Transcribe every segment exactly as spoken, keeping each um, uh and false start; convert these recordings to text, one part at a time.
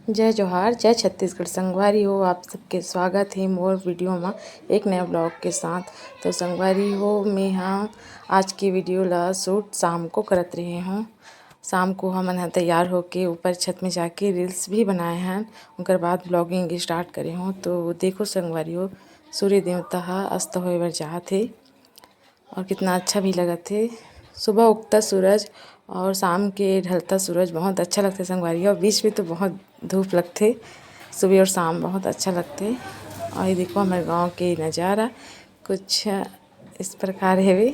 जय जोहार, जय छत्तीसगढ़। संगवारी हो, आप सबके स्वागत हे मोर वीडियो म एक नया ब्लॉग के साथ। तो संगवारी हो, मैं हा आज के वीडियो ला शूट शाम को करत रहे हूँ। शाम को हमन ह तैयार होके ऊपर छत में जाके रील्स भी बनाए हन, ओकर बाद ब्लॉगिंग स्टार्ट करे हूँ। तो देखो संगवारी हो, सूर्य देवता ह अस्त होए बर जात हे। और कितना अच्छा भी लगत हे। सुबह उगता सूरज और शाम के ढलता सूरज बहुत अच्छा लगथे संगवारी हो। बीच में तो बहुत धूप लगथे, सुबह और शाम बहुत अच्छा लगथे। और ये देखो हमर गाँव के नज़ारा कुछ इस प्रकार हेवे।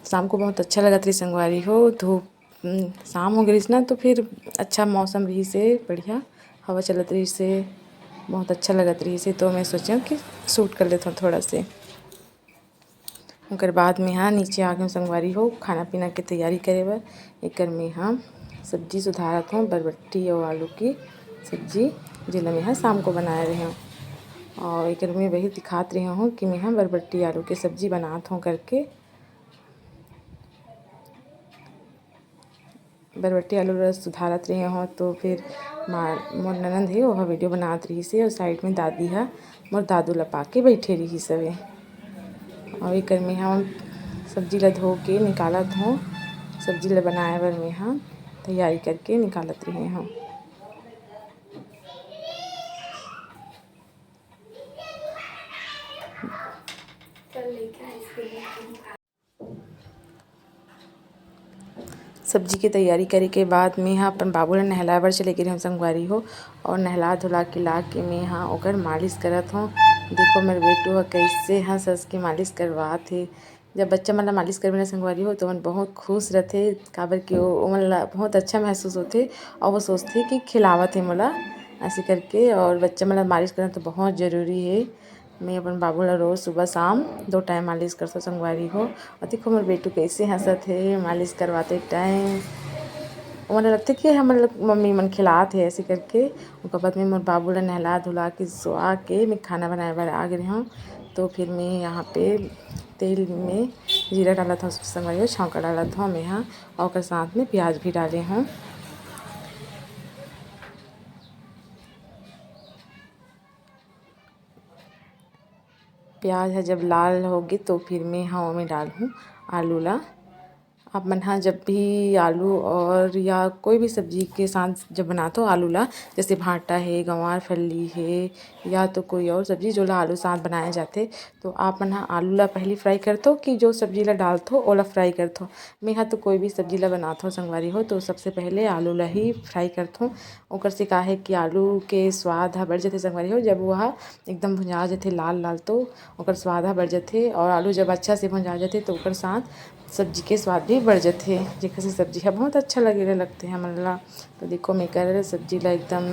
शाम को बहुत अच्छा लगत रही संगवारी हो। धूप, हम्म, शाम हो गई ना, तो फिर अच्छा मौसम रही से बढ़िया, हवा चलत रही से बहुत अच्छा लगत रही से। तो मैं सोचे कि शूट कर लेता हूँ थोड़ा से। ओकर बाद में हा नीचे आ गए संगवारी हो खाना पीना के तैयारी करे बर। एकर में हा सब्जी सुधारत हूँ, बरबट्टी और आलू की सब्जी, जेला मैं हा शाम को बनाए रहे हूँ। और एकर में वही दिखात रहे हूँ कि मैं हा बरबट्टी आलू के सब्जी बनात हूँ करके। बरबट्टी आलू ला सुधारत रहे हूँ, तो फिर माँ, मोर ननद हे, ओहा वीडियो बनात रहिस हे और साइड में दादी हा मोर दादू ला पाके बैठे रहिस हवे। और एकर में हम सब्जी ला धो के निकालत हूँ। सब्जी ला बनाए बर में हा तैयारी करके निकालत रहे हूँ। सब्जी के तैयारी करे के बाद में हा अपन बाबू ला नहलाए बर चले गे रहेंव संगवारी हो। और नहला धुला के ला के में हा ओकर मालिश करत हूँ। देखो मोर बेटू हा कैसे हंस हंस के मालिश करवात हे। जब बच्चा मन ला मालिश करबे ना संगवारी हो, तो मन बहुत खुश रथे, काबर कि ओ, ओमन ला बहुत अच्छा महसूस होथे और वो सोचथे कि खिलावत हे मोला, ऐसे करके। और बच्चा मन ला मालिश करना तो बहुत जरूरी है। मैं अपन बाबू ला रोज सुबह शाम दो टाइम मालिश करथों संगवारी हो। और देखो मोर बेटू कैसे हंसत हे मालिश करवाते टाइम। ओमन ला लगथे कि हमन ला मम्मी मन खिलात हे, ऐसे करके। ओकर बाद में मोर बाबू ला नहला धुला के सुआ के मैं खाना बनाए बर आ गे रहेंव। तो फिर मैं यहाँ पे तेल में जीरा डालत हूँ संगवारी हो, छौंका डालत हूँ मैं हा, और ओकर साथ में प्याज भी डाले हूँ। प्याज ह जब लाल होगे तो फिर मैं हा ओमे डालहूँ आलू ला। आप मन हा जब भी आलू और या कोई भी सब्जी के साथ जब बनाथो आलू ला, जैसे भांटा है, गंवार फली है, या तो कोई और सब्जी जोला आलू साथ बनाए जाथे, तो आप मन हा आलू ला पहली फ्राई करथो कि जो सब्जी ला डालथो ओला फ्राई करथो? मैं हा तो कोई भी सब्जी ला बनाथो संगवारी हो, तो सबसे पहले आलू ला ही फ्राई करथो। ओकर से का है कि आलू के स्वाद हा बढ़ जाथे संगवारी हो, जब वो हा एकदम भुंजा जाथे लाल लाल, तो ओकर स्वाद हा बढ़ जाथे। और आलू जब अच्छा से भुंजा जाथे, तो ओकर साथ सब्जी के स्वाद भी बढ़ जाथे, जेकर से सब्जी हा बहुत अच्छा लगे लगथे हमन ला। तो देखो, मैं कर सब्जी ला एकदम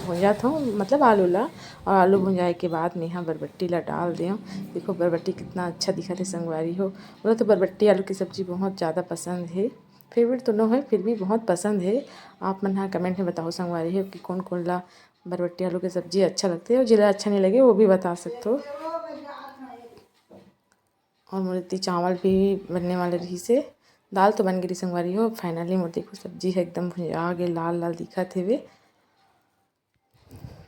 भुंजात हूँ, मतलब आलू ला, और आलू भुंजाए के बाद मैं हा बरबट्टी ला डाल देव। देखो, बरबट्टी कितना अच्छा दिखत हे संगवारी हो। मोला तो बरबट्टी आलू की सब्जी बहुत ज़्यादा पसंद है, फेवरेट तो नो है, फिर भी बहुत पसंद है। आप मन हा कमेंट में बताओ संगवारी हो कि कौन कौन ला बरबट्टी आलू की सब्जी अच्छा लगथे, और जेला अच्छा नहीं लगे, वो भी बता सकते हो। और मोर इतनी चावल भी बनने वाले रहिस हे, दाल तो बन गे रहिस संगवारी हो। फाइनली मोर देखो सब्जी ह एकदम भुंजा गे, लाल लाल दिखत हेवे,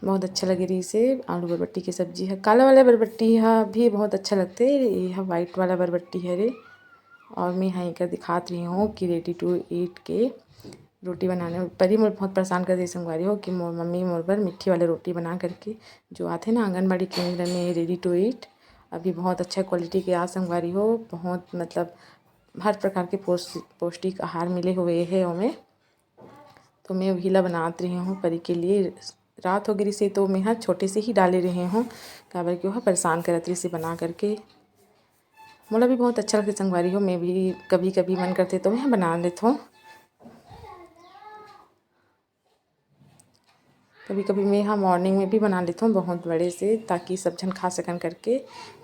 बहुत अच्छा लगे रहिस हे आलू बरबट्टी के सब्जी ह। काला वाला बरबट्टी ह भी बहुत अच्छा लगथे, ये ह व्हाइट वाला बरबट्टी हरे। और मैं हा एकर दिखात रही हूँ कि रेडी टू ईट के रोटी बनाने परी मोर बहुत परेशान कर दे संगवारी हो कि मोर मम्मी मोर बर मिट्ठी वाले रोटी बना करके जो आथे ना आंगनबाड़ी केंद्र में रेडी टू ईट, अभी बहुत अच्छा क्वालिटी के आ संगवारी हो, बहुत मतलब हर प्रकार के पौष-, पौष्टिक आहार मिले हुए है ओमे। तो मैं वही ला बनात रही हूँ परी के लिए। रात हो गई से तो मैं हा छोटे से ही डाले रही हूँ, काबर कि वह परेशान करत रही से बना करके। मोला भी बहुत अच्छा लगथे संगवारी हो, मैं भी कभी कभी मन करथे तो मैं बना लेथों। कभी कभी मैं हा मॉर्निंग में भी बना लेथों बहुत बड़े से, ताकि सब झन खा सकन करके।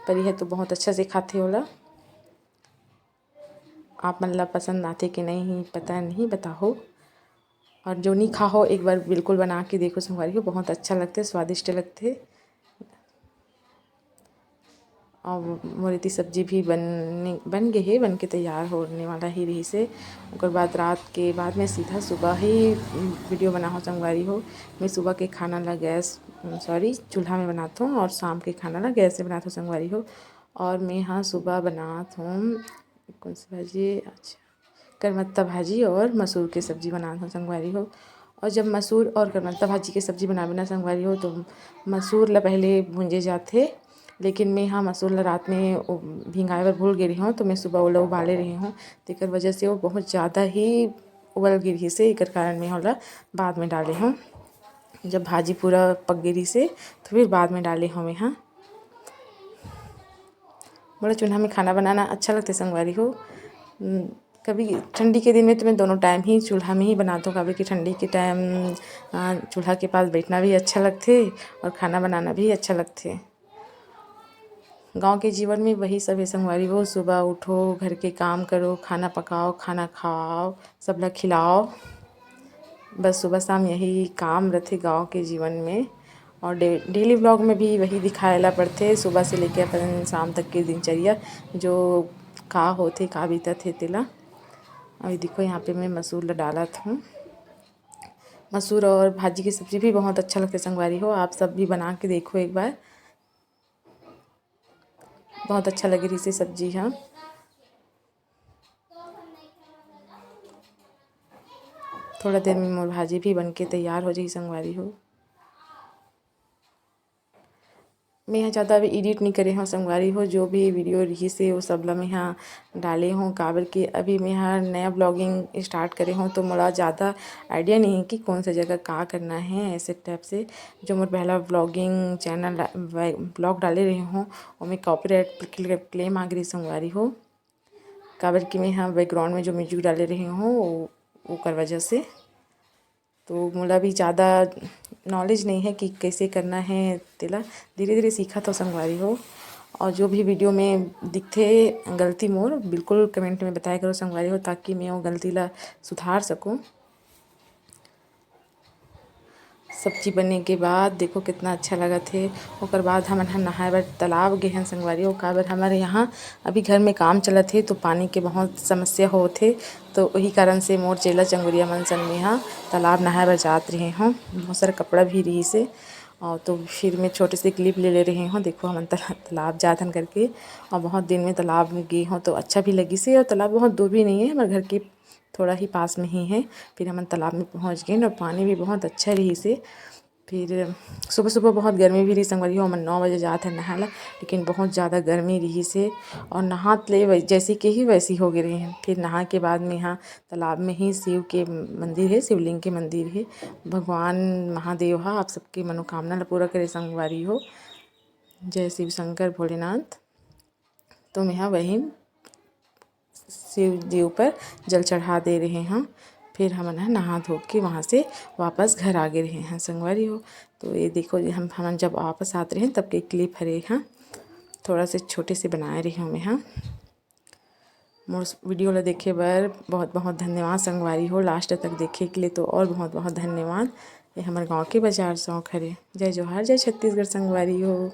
पर यह तो बहुत अच्छा से खाथे ओला। आप मन ला पसंद आथे कि नहीं पता नहीं, बताहो। और जो नहीं खा हो एक बार बिल्कुल बना के देखो संगवारी हो, बहुत अच्छा लगथे, स्वादिष्ट लगथे। और मोर एती सब्जी भी बन, बन गे हे, बन के तैयार होने वाला ही रहिस हे। ओकर बाद रात के बाद में सीधा सुबह ही video बनाहूँ संगवारी हो। मैं सुबह के खाना ला गैस, sorry, चूल्हा में बनात हूँ और शाम के खाना ला गैस में बनात हूँ संगवारी हो। और मैं हाँ सुबह बनात हूँ, कौन सी भाजी, अच्छा, करमत्ता भाजी और मसूर के सब्जी बनात हूँ संगवारी हो। और जब मसूर और करमत्ता भाजी के सब्जी बनाबे ना संगवारी हो, तो मसूर ला पहले भूंजे जाथे, लेकिन मैं हाँ मसूर ला रात में उ-, भिंगाए बर भूल गे रही हूँ, तो मैं सुबह ओला उबाले रही हूँ, तेकर वजह से वो बहुत ज़्यादा ही उबल गे रहिस हे, एकर कारण मैं ओला बाद में डाले हूँ। जब भाजी पूरा पक गे रहिस हे, तो फिर बाद में डाले हूँ मैं हाँ। मोला चूल्हा में खाना बनाना अच्छा लगथे संगवारी हो। उम, कभी ठंडी के दिन में तो मैं दोनों time ही चूल्हा में ही बनात हूँ, काबर कि ठंडी के time, अ, चूल्हा के पास बैठना भी अच्छा लगथे और खाना बनाना भी अच्छा लगथे। गाँव के जीवन में वही सब हे संगवारी हो, सुबह उठो, घर के काम करो, खाना पकाओ, खाना खाओ, सबला खिलाओ। बस सुबह शाम यही काम रथे गाँव के जीवन में। और डे-, daily vlog में भी वही दिखाए ला पड़थे, सुबह से लेके अपन शाम तक के दिनचर्या, जो का होथे, का बीतत हे तेला। अभी देखो, यहाँ पे मैं मसूर ला डालत हूँ। मसूर और भाजी की सब्जी भी बहुत अच्छा लगथे संगवारी हो, आप सब भी बना के देखो एक बार, बहुत अच्छा लगे रहिस हे सब्जी हा। थोड़ा देर में मोर भाजी भी बन के तैयार हो जाही संगवारी हो। मैं ह ज़्यादा अभी edit नहीं करे हूँ संगवारी हो, जो भी video रहिस हे वो सब ला मैं ह डाले हूँ, काबर कि अभी मैं ह नया vlogging start करे हूँ, तो मोला ज़्यादा idea नहीं है कि कौन सा जगह का करना है। ऐसे type से जो मोर पहला vlogging channel डा-, vlog डाले रहे हूँ, ओमे copyright क्ले-, claim आ गे रहिस संगवारी हो, काबर कि मैं ह background में जो music डाले रहे हूँ, वो, ओकर वजह से। तो मोला भी ज़्यादा knowledge नहीं है कि कैसे करना है तेला, धीरे-धीरे सीखत हो संगवारी हो। और जो भी video में दिखथे गलती मोर, बिल्कुल comment में बताया करो संगवारी हो, ताकि मैं वो गलती ला सुधार सकूँ। सब्जी बने के बाद देखो कितना अच्छा लगत हे। ओकर बाद हमन ह नहाए बर तालाब गे हन संगवारी हो, काबर हमर यहाँ अभी घर में काम चलत हे, तो पानी के बहुत समस्या होत हे, तो वही कारण से मोर चेला चंगुरिया मन संग में ह तालाब नहाए बर जात रहे हूँ। बहुत सारा कपड़ा भी रहिस हे, और तो फिर मैं छोटे से clip ले ले रहे हूँ। देखो हमन तला-, तालाब जात हन करके, और बहुत दिन में तालाब में गे हूँ, तो अच्छा भी लगिस हे, और तालाब बहुत दूर भी नहीं है, हमर घर के थोड़ा ही पास में ही है। फिर हमन तालाब में पहुँच गेन और पानी भी बहुत अच्छा रहिस हे। फिर सुबह सुबह बहुत गर्मी भी रही संगवारी हो, हमन नौ बजे जात हन नहाए ला, लेकिन बहुत ज़्यादा गर्मी रहिस हे और नहात ले वै-, जैसे के ही वैसी हो गे रहे हैं। फिर नहा के बाद में यहाँ तालाब में ही शिव के मंदिर है, शिवलिंग के मंदिर है। भगवान महादेव हा आप सबके मनोकामना ला पूरा करे संगवारी हो। जय शिव शंकर भोलेनाथ। तो मैं ह वहीं शिव जी ऊपर जल चढ़ा दे रहे हैं। फिर हमन ह नहा धो के वहाँ से वापस घर आ गे रहे हैं संगवारी हो। तो ये देखो, ये हम, हमन जब वापस आत रहे हैं तब के clip हरे हैं, थोड़ा से छोटे से बनाए रहे हूँ मैं ह। मोर video ला देखे बर बहुत बहुत धन्यवाद संगवारी हो, last तक देखे के लिए तो और बहुत बहुत धन्यवाद। ये हमर गाँव के बाजार चौक हरे। जय जोहार, जय छत्तीसगढ़ संगवारी हो।